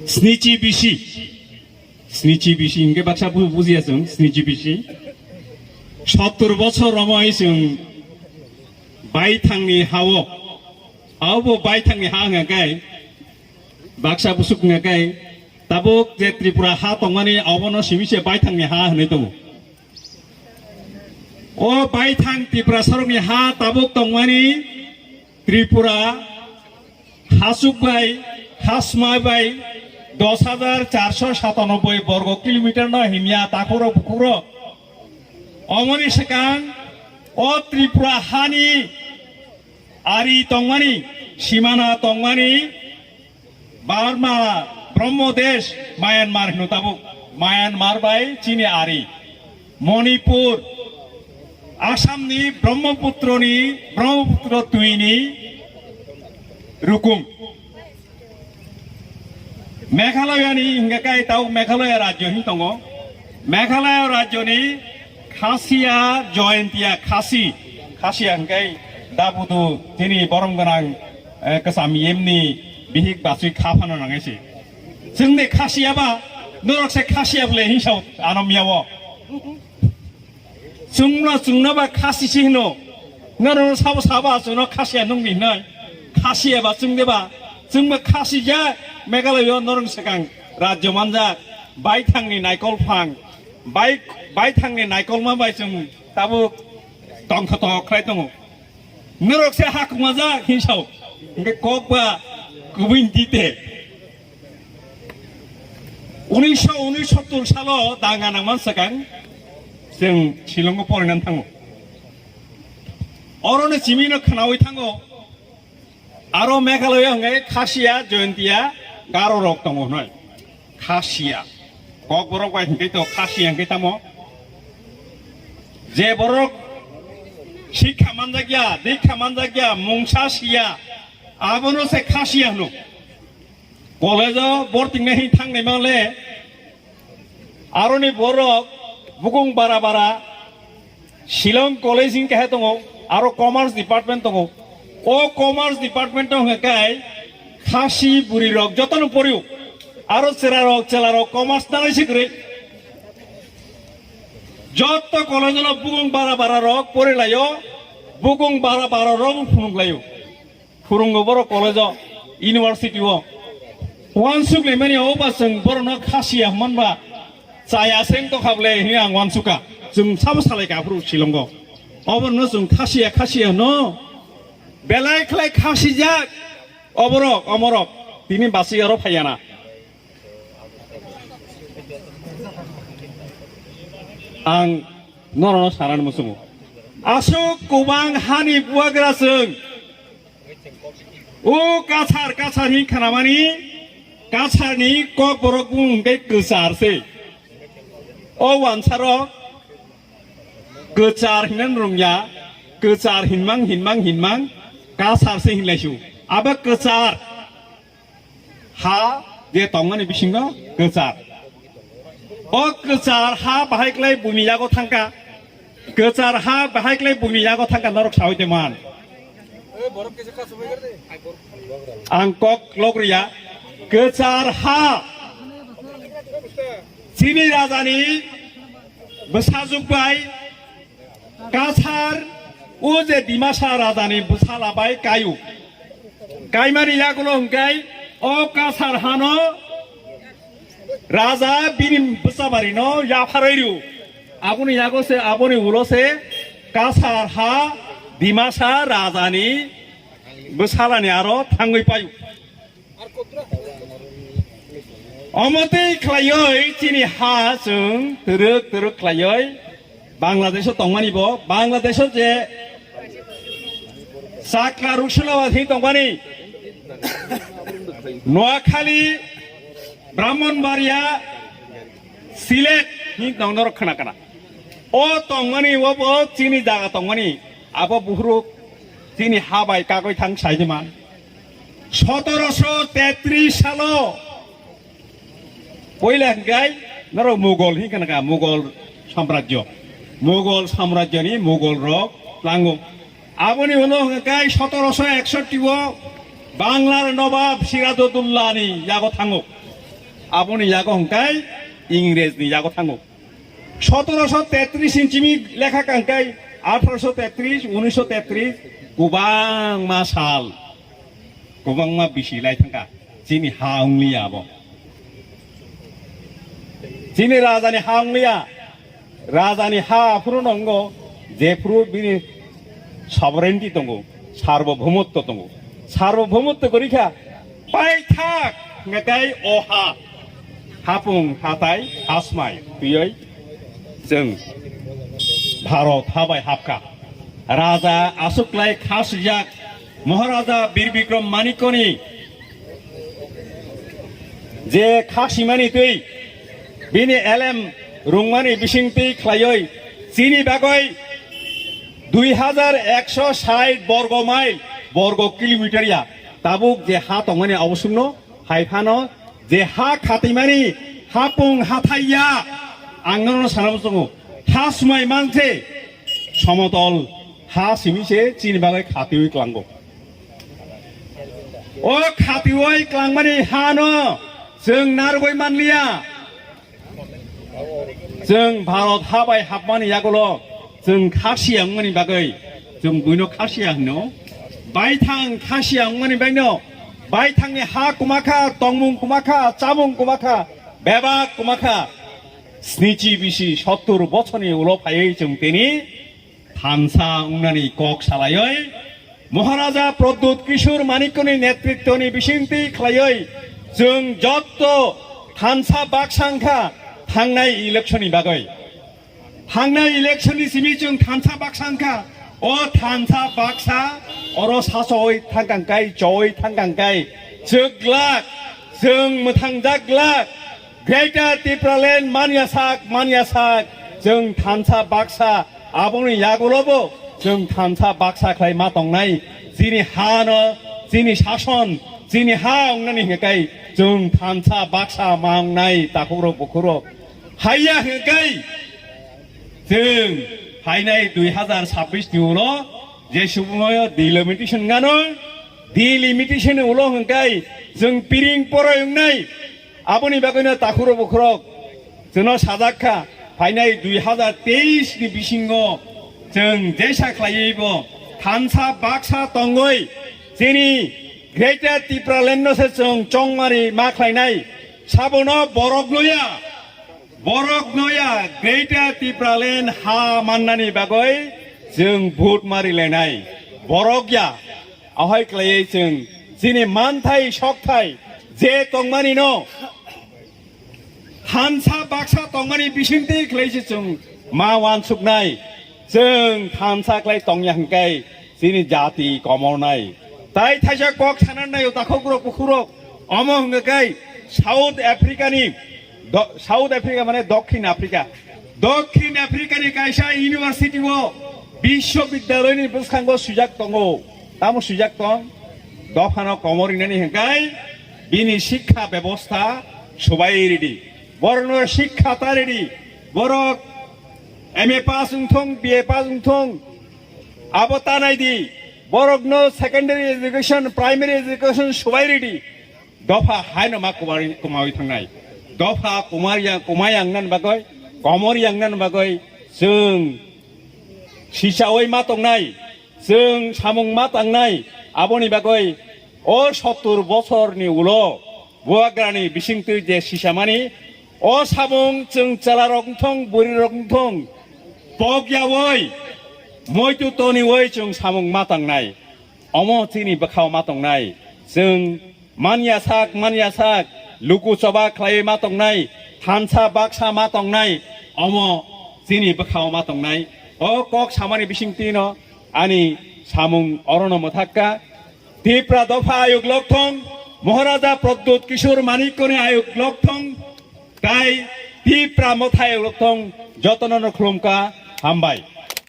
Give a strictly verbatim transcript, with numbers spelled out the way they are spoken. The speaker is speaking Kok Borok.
Snichi bisi. Snichi bisi hingke baksa bu-, bujiya chwng, snichi bisi. Sottor bochor romoi chwng baithangni ha-o. Abo baithangni ha hwnga kai, baksa busuk hwnga kai, tabuk je Tripura ha tongmani obono simi se baithangni ha hwnwi tongo. O baithang Tiprasarokni ha tabuk tongmani Tripura hachuk bai, hasma bai dos hajar charso satanoboi borgo kilometer no himya takhurok bukhukrok. Omoni swkang o Tripura hani ari tongmani, simana tongmani, Burma, Brahmo desh, Myanmar hino tabuk, Myanmar bai chini ari, Manipur, Assam ni Brahmaputra ni, Brahmaputra twi ni rukum. Meghalaya ni hingke kai tau Meghalaya rajyo hin tongo. Meghalaya rajyo ni Khasiya Jaintia Khasi, Khasiya hingke dabudu tini borom gwnang, eh, kwcham yemni bihik basui kha phano nangai se. Chwngni Khasiya ba, norok se Khasiya bole hinsao anom yawo. Chwngno, chwngno ba Khasi si hino. Norok sabo sabo chwngno Khasiya nungdi hinoi. Khasiya ba chwng de ba. Chwng ba Khasi ja Meghalaya norok swkang rajyo manjak. Baithangni naikol phang. Bai, baithangni naikolma bai chwng tabuk tongthotok khlai tongo. Norok se hakhwmajak hinsao. Hingke kok ba kubui dite. Unisho unisottor salo danga nangman swkang chwng Shillongo porainan thango. Oroni chimino khnaui thango. Aro Meghalaya hwnkhe Khasiya, Jaintia, Garo rok tongo hwnwi. Khasiya. Kokborok bai hwnkhe to Khasiya hwnkhe tamo? Je borok sikha manjakya, dikha manjakya, mungsa siya, abono se Khasiya hwno. College-o bortingna hin thangnai mangle, aroni borok bukung bara bara Shillong College hin kahe tongo, aro Commerce Department tongo. O Commerce Department-o hwnkhe kai Khasi bwrwi rok jotono porio, aro chwra rok, chwla rok Commerce nanai se kwrwi. Jotto college-o bukung bara bara rok porilaio, bukung bara bara rok phunuk laio. Phurungo borok college-o, university-o. Wansuk lemani o ba chwng borokno Khasiya hwnba chaya seng to khable hini ang wansuka. Chwng sabo salai ka phuru Shillongo. Oborno chwng Khasiya, Khasiya hwno. Belai khlai Khasijak. Oborok, omorok. Tini basi aro phaiyana. Ang norokno sanani muchungo. Aswk kwbang hani bubagra chwng. O Kachar, Kachar hin khnamani, Kacharni kokborok bung hwnkhe kwchar se. O wansarok kwchar hinnan rwngya, kwchar hinmang, hinmang, hinmang, Kachar se hinlaisu. Abo kwchar. Ha je tongmani bisingo kwchar. O kwchar ha bahai klai buini yago thangka. Kwchar ha bahai klai buini yago thangka norok sawi de man. Ang kok lok riya. Kwchar ha chini rajani bwsajwk bai Kachar o je Dimasa rajani bwsala bai kaio. Kaimani yagulo hwnkhe o Kachar hano raja bini bwsabari no yapharwi rio. Aboni yago se, aboni ulo se Kachar ha Dimasa rajani bwsalani aro thangwi paio. Omo tei khlaioi chini ha chwng twrwk twrwk khlaioi Bangladesho tongmani bo, Bangladesho je Chakla Ruksula thwi tongmani Noakhali, Brahmanbaria, Silet hin tong norok khna khna. O tongmani obo chini jaga tongmani abo buhruk chini ha bai kagoi thang saidi man. Sotoroso tetris salo poila hingkai norok Mughal hin khna kha, Mughal samrajyo. Mughal samrajyoni Mughal rok tlango. Aboni ulo hingkai sotoroso eksotti o Banglar Nobab Sirajuddaullani yago thango. Aboni yago hwnkhe Ingresni yago thango. Sotoroso tetris ni simi lekha kangkai, athroso tetris, unisho tetris, kwbangma sal, kwbangma bisi lai thangkha. Chini ha wngliya abo. Chini rajani ha wngliya. Rajani ha aphuru no wngo, jephuru bini sovereignty tongo, sarboboumotto tongo. Sarboboumotto kwrwi kha, paithak hwnkhe o ha, hapung hatai hasmai twiwi chwng Bharot ha bai hapkha. Raja aswk lai kha swijak, Maharaja Bir Bikram Manikyoni je kha simani twi bini elem rwngmani bisingtwi khlaiwi chini bagwi dui hajar ekso sait borgo mile, borgo kilometer ya tabuk je ha tongmani abo chwngno hai phano je ha khatimani hapung hathai ya ang nono sana muchungo ha swmai mankhe somotol ha simi se chini bagwi khatiwi klango. O khatiwi klangmani hano chwng narwgwi manliya. Chwng Bharot ha bai hapmani yagulo chwng khasiya wngmani bagwi chwng buino khasiya hino. Baithang khasiya wngmani bagwino baithangni ha kwmakha, tongmung kwmakha, chamung kwmakha, bebak kwmakha. Snichi bisi sottur bochorni ulo phaiwi chwng tini thansa wngnani kok salaiwi Maharaja Pradyut Kishore Manikyoni netritwni bisingtwi khlaiwi chwng jotto thansa baksa wngkha thangnai election ni bagwi. Thangnai election ni simi chwng thansa baksa wngkha. O thansa baksa oro sasowi thangkangkai, chowi thangkangkai, chwk glak, chwng mwthang jak glak. Greater Tipraland manya sak, manya sak, chwng thansa baksa, aboni yagulobo chwng thansa baksa khlai ma tongnai. Chini hano, chini sason, chini ha wngnani hwnkhe chwng thansa baksa ma wngnai, takhukrok bukhukrok. Haiya hwnkhe chwng phainai dui hazar sabbish ni ulo je subumoyo delimitation gano, delimitation ulo hwnkhe chwng piring poroi wngnai. Aboni bagwino takhukrok bukhukrok chwngno sajak kha, phainai dui hazar teis ni bisingo chwng jesa khlaiwi bo thansa baksa tongwi chini Greater Tipraland no se chwng chongmani ma khlainai. Sabono borok noya, borok noya Greater Tipraland ha mannani bagwi chwng vote mari lainai. Borok ya, ahai khlaiwi chwng chini manthai sokthai je tongmani no thansa baksa tongmani bisingtwi khlai se chwng ma wansuknai. Chwng thansa khlai tongya hwnkhe chini jati komornai. Tai thaisa kok sana nai o takhukrok bukhukrok. Omo hwnkhe South Africa ni do-, South Africa mane Dokhin Africa. Dokhin Africa ni kaisa university o biswabidyaloy ni bwskango swijak tongo. Tamo swijak tong? Dophano komor rinani hwnkhe bini sikha bebosta subai ridi. Borokno sikha ta ridi. Borok M A pass wngthong, B A pass wngthong, abo ta naidi. Borokno secondary education, primary education subai ridi. Dopha haino ma kumari, kumawi thangnai. Dopha kumar yang, kumai yang nan bagoi, komor yang nan bagoi, chwng sisawi ma tongnai. Chwng samung ma tangnai, aboni bagwi o sottur bosorni ulo Bubagrani bisingtwi je sisamani, o samung chwng chwlarok wngthong, bwrwirok wngthong, pokyawi, moitu toniwi chwng samung ma tangnai. Omo chini bwkhao ma tongnai. Chwng manya sak, manya sak, luku choba khlaiwi ma tongnai, thansa baksa ma tongnai, omo chini bwkhao ma tongnai. O kok samani bisingtwino ani samung orono mwthakka. Tipra dopha ayuk lokthong, Maharaja Pradyut Kishore Manikyoni ayuk lokthong, tai Tipra motha ayuk lokthong, jotono no khulumka, hambai.